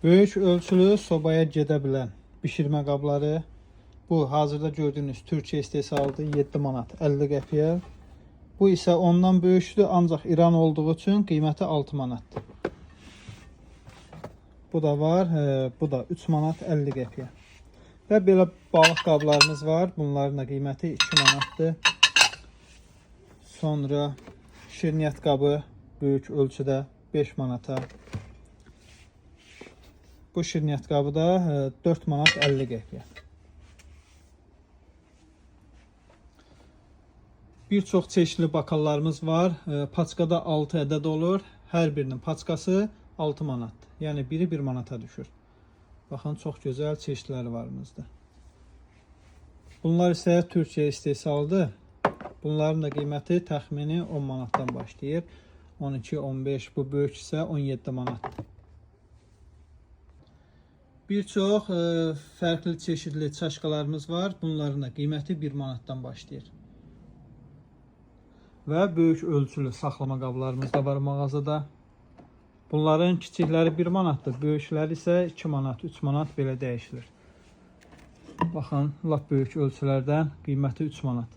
Böyük ölçülü sobaya gedə bilən bişirmə qabları. Bu hazırda gördüyünüz Türkiyə istehsalıdır, 7 manat 50 qəpiyə. Bu isə ondan böyükdür, ancaq İran olduğu üçün qiyməti 6 manatdır. Bu da var, bu da 3 manat 50 qəpiyə. Və belə balıq qablarımız var. Bunların da qiyməti 2 manatdır. Sonra şirniyyat qabı böyük ölçüdə 5 manata. Bu şirniyyat qabı da 4 manat 50 qəpiyə. Bir çox çeşitli bakallarımız var. Paçkada 6 ədəd olur. Hər birinin paçkası 6 manatdır. Yəni biri 1 manata düşür. Baxın, çox gözəl çeşitləri var bizdə. Bunlar isə Türkiyə istehsalıdır. Bunların da qiyməti təxmini 10 manatdan başlayır. 12, 15, bu böyük isə 17 manatdır. Bir çox fərqli çeşidli çaşkalarımız var. Bunların da qiyməti 1 manatdan başlayır. Və böyük ölçülü saxlama qablarımız da var mağazada. Bunların kiçikləri 1 manatdır, böyükləri isə 2 manat, 3 manat belə dəyişilir. Baxın, lap böyük ölçülərdən qiyməti 3 manat.